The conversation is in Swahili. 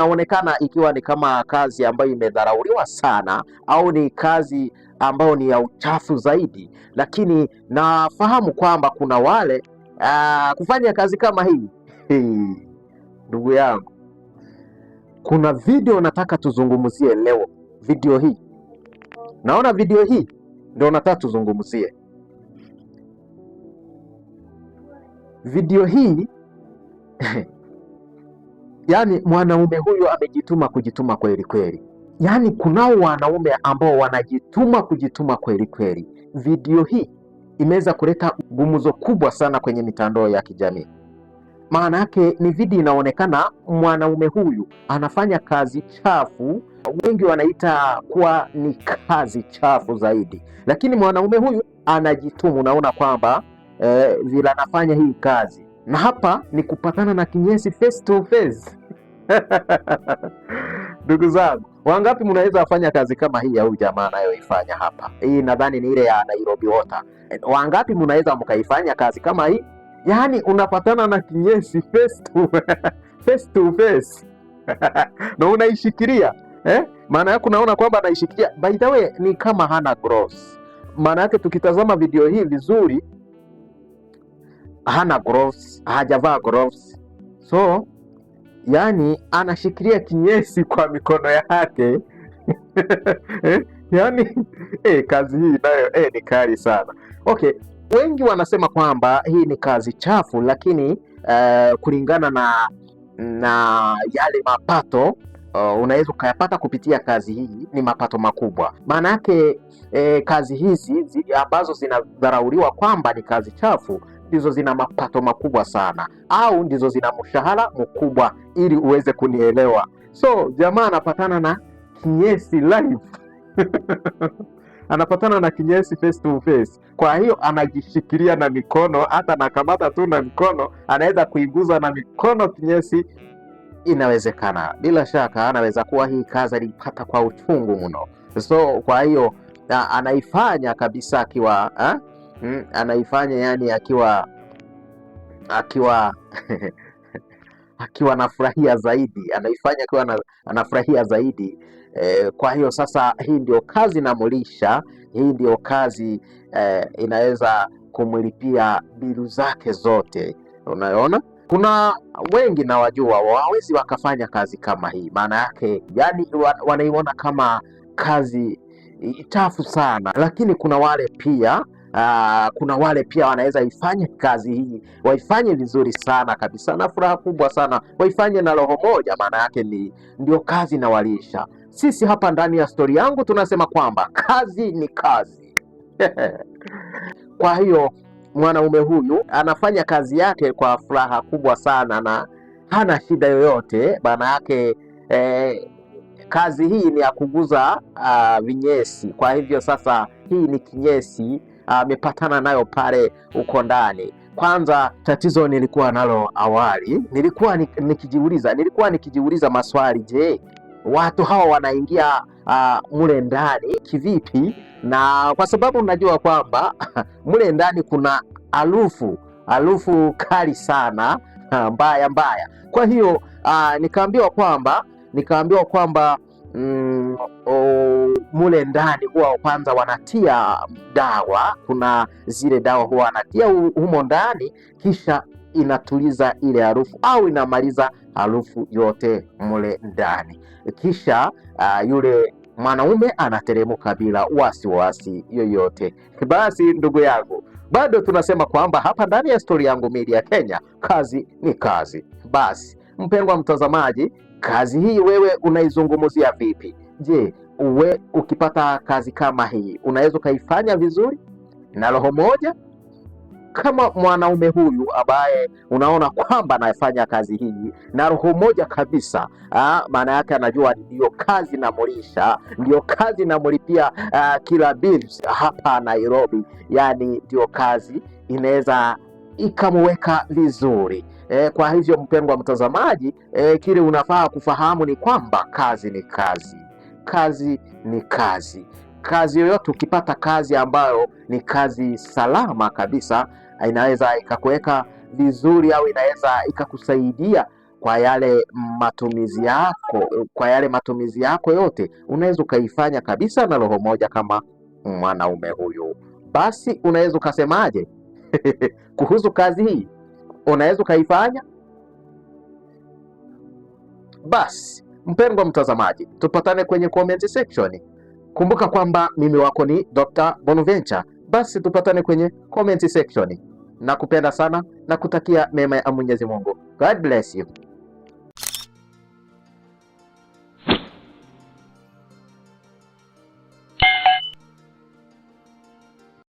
Inaonekana ikiwa ni kama kazi ambayo imedharauliwa sana au ni kazi ambayo ni ya uchafu zaidi, lakini nafahamu kwamba kuna wale kufanya kazi kama hii ndugu yangu, kuna video nataka tuzungumzie leo. Video hii naona, video hii ndio nataka tuzungumzie video hii. Yaani mwanaume huyu amejituma kujituma kweli kweli. Yaani kunao wanaume ambao wanajituma kujituma kweli kweli. Video hii imeweza kuleta gumzo kubwa sana kwenye mitandao ya kijamii. Maana yake ni video inaonekana mwanaume huyu anafanya kazi chafu, wengi wanaita kuwa ni kazi chafu zaidi, lakini mwanaume huyu anajituma. Unaona kwamba vile anafanya hii kazi, na hapa ni kupatana na kinyesi face to face. Ndugu zangu, wangapi mnaweza fanya kazi kama hii ya huyu jamaa anayoifanya hapa? Hii nadhani ni ile ya Nairobi Water. Wangapi mnaweza mkaifanya kazi kama hii? Yaani unapatana na kinyesi face to face na unaishikilia, eh? Maana yake unaona kwamba anaishikilia. By the way, ni kama hana gloves. Maana yake tukitazama video hii vizuri, hana gloves, hajavaa gloves. So yani anashikilia kinyesi kwa mikono yake. Yani kazi hii nayo ni kali sana. Okay, wengi wanasema kwamba hii ni kazi chafu, lakini kulingana na yale mapato unaweza ukayapata kupitia kazi hii, ni mapato makubwa. Maana yake kazi hizi ambazo zinadharauliwa kwamba ni kazi chafu ndizo zina mapato makubwa sana, au ndizo zina mshahara mkubwa, ili uweze kunielewa. So jamaa anapatana na kinyesi live anapatana na kinyesi face to face. Kwa hiyo anajishikilia na mikono, hata anakamata tu na mikono, anaweza kuiguza na mikono kinyesi. Inawezekana, bila shaka, anaweza kuwa hii kazi aliipata kwa uchungu mno, so kwa hiyo anaifanya kabisa akiwa anaifanya yani akiwa akiwa anafurahia zaidi, anaifanya akiwa anafurahia zaidi. Kwa hiyo sasa hii ndio kazi namulisha, hii ndio kazi inaweza kumlipia bilu zake zote. Unaona, kuna wengi nawajua hawawezi wakafanya kazi kama hii, maana yake yani wanaiona kama kazi chafu sana, lakini kuna wale pia kuna wale pia wanaweza ifanye kazi hii waifanye vizuri sana kabisa na furaha kubwa sana, waifanye na roho moja, maana yake ni ndio kazi na walisha. Sisi hapa ndani ya stori yangu tunasema kwamba kazi ni kazi. Kwa hiyo mwanaume huyu anafanya kazi yake kwa furaha kubwa sana na hana shida yoyote, maana yake kazi hii ni ya kuguza vinyesi. Kwa hivyo sasa hii ni kinyesi amepatana nayo pale uko ndani. Kwanza tatizo nilikuwa nalo awali, nilikuwa nikijiuliza maswali, je, watu hawa wanaingia mule ndani kivipi? Na kwa sababu najua kwamba mule ndani kuna harufu kali sana mbaya mbaya. Kwa hiyo nikaambiwa kwamba mule ndani huwa kwanza wanatia dawa, kuna zile dawa huwa wanatia humo ndani, kisha inatuliza ile harufu au inamaliza harufu yote mule ndani, kisha yule mwanaume anateremuka bila wasiwasi yoyote. Basi ndugu yangu, bado tunasema kwamba hapa ndani ya Stori Yangu Media Kenya, kazi ni kazi. Basi mpendwa mtazamaji, kazi hii wewe unaizungumzia vipi? Je, uwe ukipata kazi kama hii unaweza ukaifanya vizuri na roho moja kama mwanaume huyu ambaye unaona kwamba anafanya kazi hii na roho moja kabisa? Maana yake anajua ndiyo kazi namulisha, ndiyo kazi namulipia kila bills hapa Nairobi, yani ndiyo kazi inaweza ikamuweka vizuri. Kwa hivyo mpendwa mtazamaji, kile unafaa kufahamu ni kwamba kazi ni kazi, kazi ni kazi. Kazi yoyote ukipata kazi ambayo ni kazi salama kabisa, inaweza ikakuweka vizuri au inaweza ikakusaidia. Kwa yale matumizi yako, kwa yale matumizi yako yote unaweza ukaifanya kabisa na roho moja kama mwanaume huyu. Basi unaweza ukasemaje kuhusu kazi hii? Unaweza ukaifanya? Basi mpendwa mtazamaji, tupatane kwenye comment section. Kumbuka kwamba mimi wako ni Dr. Bonaventure. Basi tupatane kwenye comment section. Nakupenda sana na kutakia mema ya Mwenyezi Mungu. God bless you.